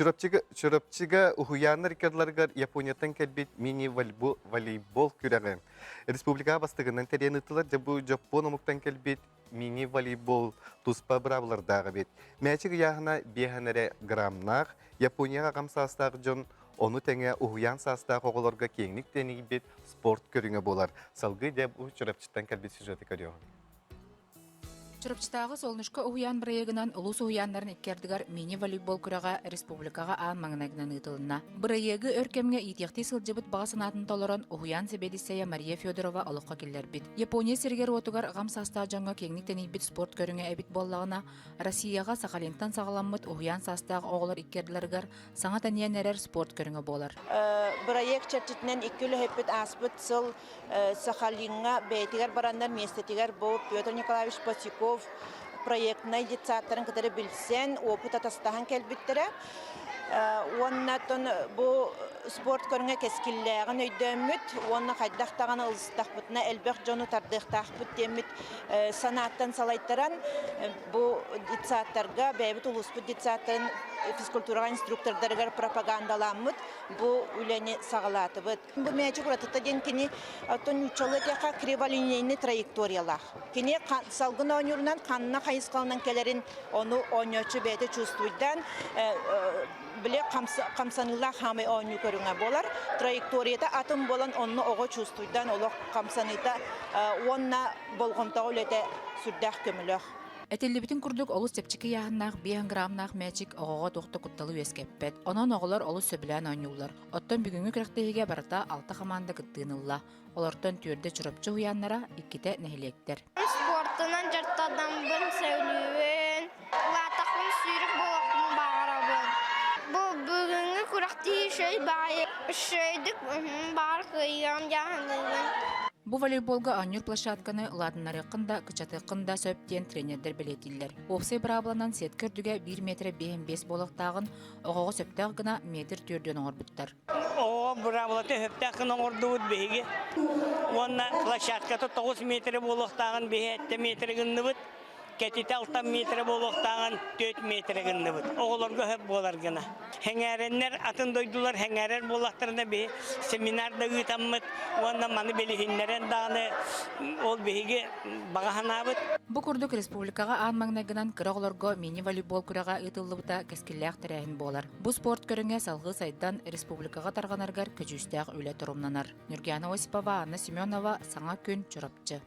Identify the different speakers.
Speaker 1: Чурапчыга, Чурапчыга уһуйааннар иккардыларыгар Японияттан кэлбит мини-волейбол күрэҕи республикаҕа бастакынан тэрийэн ыыттылар. Дьэ бу дьоппуон омуктан кэлбит мини-волейбол туспа быраабылардаах эбит. Мээчик ыйааһына биэһэн эрэ граммнаах. Японияҕа аҕам саастаах дьон ону тэҥэ уһуйаан саастаах оҕолорго киэҥник тэнийбит спорт көрүҥэ буолар. Салгыы дьэ бу Чурапчыттан кэлбит сюжеты көрүөҕүҥ.
Speaker 2: Чурапчытааҕы Солнышко уһуйаан бырайыагынан улуус уһуйааннарын икки ардыгар мини-волейбол күрэҕэ республикаҕа аан маҥнайгынан ыытылынна. Бырайыагы өр кэмҥэ иитиэхтии сылдьыбыт баҕа санаатын толорон, уһуйаан сэбиэдиссэйэ Мария Федорова олоххо киллэрбит. Япония сиригэр-уотугар аҕам саастаах дьоҥҥо киэҥник тэнийбит спорт көрүҥэ эбит буоллаҕына, Россияҕа Сахалинтан саҕаламмыт уһуйаан саастаах оҕолор икки ардыларыгар саҥа тэнийэн эрэр спорт көрүҥэ буолар.
Speaker 3: Бырайыак чэрчитинэн икки үлэһиппит ааспыт сыл Сахалиҥҥа бэйэтигэр бараннар миэстэтигэр бу Петр Николаевич Босиков проектнай детсадтарын кытары билсэн, опыт атастаһан кэлбиттэрэ. Уонна оттон бу спорт көрүҥэ кэскиллээҕин өйдөөммүт уонна хайдах даҕаны ылыстахпытына элбэх дьону тардыахтаахпыт диэммит санааттан салайтаран бу детсадтарга бэйэбит улууспут детсадтарын физкультураҕа инструктордарыгар пропагандаламмыт бу үлэни саҕалаатыбыт. Бу мээчик уратыта диэн кини оттон нууччалыы этиэххэ криволинейный траекториялаах. Кини салгын оонньуурунан ханна хайысхаланан кэлэрин ону оонньооччу бэйэтэ чувствуйдаан били хамсаныылаах хаамай оонньуу көрүҥэ буолар. Траекторията атын буолан онно оҕо чувствуйдаан олох хамсаныыта уонна болҕомтоҕо үлэтэ сүрдээх көмөлөөх.
Speaker 2: Этиллибитин курдук, олус чэпчэки ыйааһыннаах 5 граммнаах мээчик оҕоҕо туох да кутталы үөскэппэт. Онон оҕолор олус сөбүлээн оонньууллар. Оттон бүгүҥҥү күрэхтэһиигэ барыта алта хамаанда кыттыыны ылла. Олортон түөрдэ Чурапчы уһуйааннара, иккитэ нэһилиэктэр.
Speaker 4: Спортунан дьарыктанаммын сөбүлүүбүн. Улаатахпын сүүрүк буолуохпун баҕарабын. Бу бүгүҥҥү күрэхтэһии үчүгэй баҕайы үчүгэйдик баҕар кыайыам дьаһаныыбын.
Speaker 2: Бу волейболга оонньуур площадканы улаатыннарыаххын да, кыччатыаххын да сөп диэн тренердэр бэлиэтииллэр. Уопсай быраабыланан сетка үрдүгэ биир миэтэрэ биэһин биэс буолуохтааҕын оҕоҕо сөптөөх гына метр түөрдүөн оҥорбуттар.
Speaker 5: Оҕоҕо быраабылата сөптөөх гына оҥордубут биһиги. Уонна площадката 9 метрэ буолуохтааҕын биһи 7 метрэ гынныбыт. Кэтитэ 6 метрэ буолуохтааҕын 4 метрэ гынныбыт. Оҕолорго сөп буолар гына. Сэҥээрэннэр атын дойдулар сэҥээрэр буоллахтарына биһи семинар да ыытаммыт уонна маны билиһиннэрэн даҕаны ол биһиги баҕа санаабыт.
Speaker 2: Бу курдук республикаҕа аан маҥнайгынан кыра оҕолорго мини-волейбол күрэҕэ ыытыллыбыта кэскиллээх тэрээһин буолар. Бу спорт көрүҥэ салгыы сайдан республикаҕа тарҕанарыгар көдьүүстээх үлэ торумнанар. Нюргиана Осипова, Анна Семенова, Саҥа күн, Чурапчы.